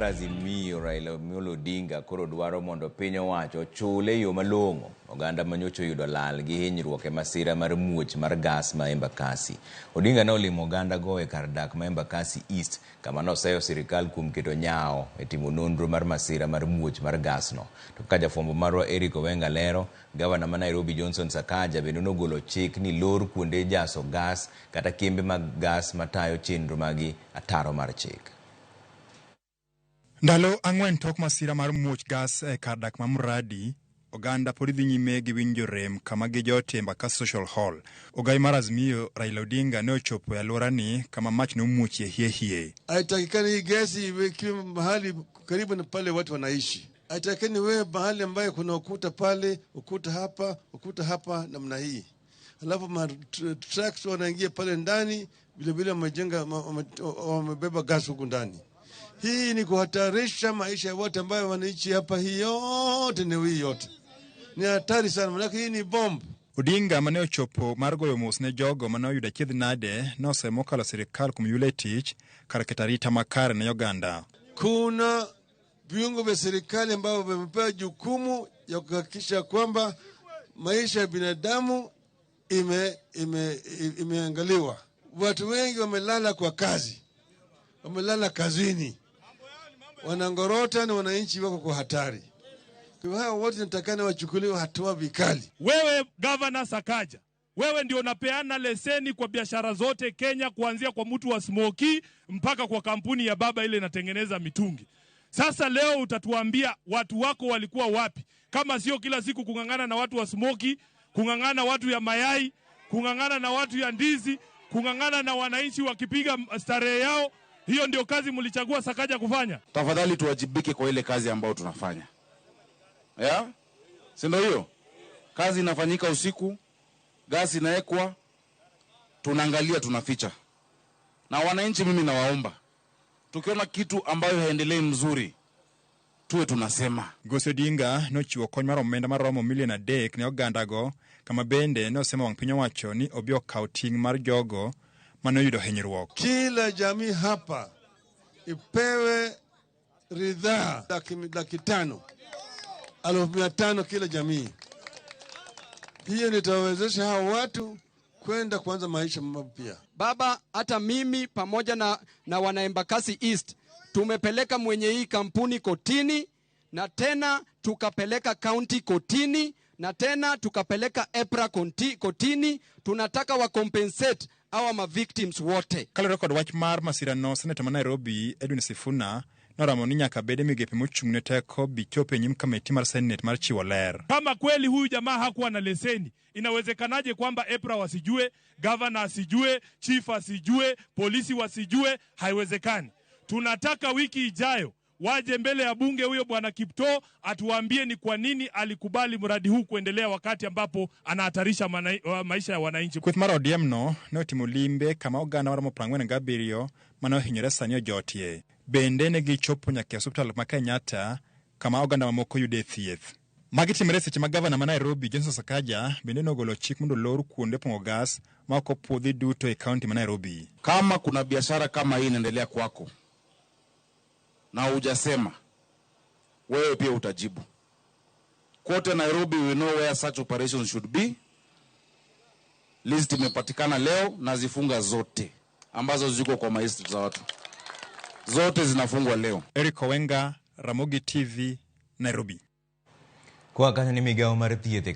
Azimio Raila Amolo Odinga koro dwaro mondo piny owacho ochule e yo malong'o oganda manyocha oyudo lal gi hinyruok e masira mar muoch mar gas ma Embakasi. Odinga ne olimo oganda go e kar dak ma Embakasi East kama noseyo sirikal kuom keto nyawo e timo nonro mar masira mar muoch mar gas no. To kaka jafwambo marwa Eric Owenga lero, gavana ma Nairobi Johnson Sakaja bende nogolo chik ni lor kuonde jaso gas kata kembe mag gas matayo chenro magi ataro mar chik. Ndalo 4 tok masira mar muoch gas e kar dak ma Muradi, oganda pod dhi nyime gi winjo rem kama gijotie Embakasi Social Hall. Ogai mar Azimio Raila Odinga ne ochopo e alworani kama mach nomuochie hie hie. Haitakikani hii gesi iwekiwe mahali karibu na pale watu wanaishi. Haitakikani wewe mahali ambayo kuna ukuta pale, ukuta hapa, ukuta hapa namna hii. Alafu ma trucks wanaingia pale ndani, vile vile wamejenga wamebeba gas huku ndani. Hii ni kuhatarisha maisha ya watu ambayo wanaishi hapa, hii yote ni hii yote. Ni hatari sana, maana hii ni bomb. Odinga mane ochopo mar goyo mos ne jogo mane oyudo achiedh nade nosemo kalo sirikal kuom yule tich kar keto arita makare ne oganda. Kuna viungo vya serikali ambavyo vimepewa jukumu ya kuhakikisha kwamba maisha ya binadamu imeangaliwa. Watu wengi wamelala kwa kazi, wamelala kazini, wanangorota na wananchi wako kwa hatari. Kwa hao wote natakana wachukuliwe hatua vikali. Wewe Governor Sakaja, wewe ndio unapeana leseni kwa biashara zote Kenya, kuanzia kwa mtu wa smoky mpaka kwa kampuni ya baba ile inatengeneza mitungi. Sasa leo utatuambia watu wako walikuwa wapi, kama sio kila siku kung'ang'ana na watu wa smoky, kung'ang'ana watu ya mayai, kung'ang'ana na watu ya ndizi, kung'ang'ana na wananchi wakipiga starehe yao. Hiyo ndio kazi mlichagua Sakaja kufanya? Tafadhali tuwajibike kwa ile kazi ambayo tunafanya. Yeah? Si ndio hiyo? Kazi inafanyika usiku, gasi inawekwa, tunaangalia, tunaficha. Na wananchi mimi nawaomba, tukiona kitu ambayo haendelei mzuri, tuwe tunasema. Migosi Odinga nochiwo kony mar omenda maromo milion 3 ne ogandago, kama bende nosemo wang' piny owacho ni obi okaw ting' mar jogo mane oyudo hinyruok. Kila jamii hapa ipewe ridhaa 500,000, 500,000 kila jamii. Hiyo nitawezesha hao watu kwenda kuanza maisha mapya. Baba, hata mimi pamoja na wana Embakasi East tumepeleka mwenye hii kampuni kotini, na tena tukapeleka county kotini, na tena tukapeleka EPRA kotini. Tunataka wa compensate our ma victims wote. Kaluwore kod wach mar masirano, Seneta ma Nairobi Edwin Sifuna noramo ni nyaka bede migepe mochung' ne teko bi chopo e nyim kamati mar Senate mar chiwo ler. Kama kweli huyu jamaa hakuwa na leseni, inawezekanaje kwamba EPRA wasijue, governor asijue, chief asijue, polisi wasijue? Haiwezekani. Tunataka wiki ijayo waje mbele ya bunge huyo bwana Kiptoo atuambie ni kwa nini alikubali mradi huu kuendelea wakati ambapo anahatarisha maisha ya wananchi. Kweth mar ODM no ne otimo limbe kama oganda maromo 47 mane ohinyore sani ojotie. Bende ne gichopo nyaka e osiptal ma Kenyatta kama oganda mamoko yude thieth. Magi timore seche ma gavana ma Nairobi Johnson Sakaja bende nogolo chik mondo olor kuonde pong'o gas ma ok opuodhi duto e kaunti ma Nairobi. Kama kuna biashara kama hii inaendelea kwako na hujasema, wewe pia utajibu. Kote Nairobi we know where such operations should be. List imepatikana leo na zifunga zote ambazo ziko kwa maestri za watu. Zote zinafungwa leo. Eric Owenga, Ramogi TV, Nairobi. Kwa kanyo ni migawo mar thieth e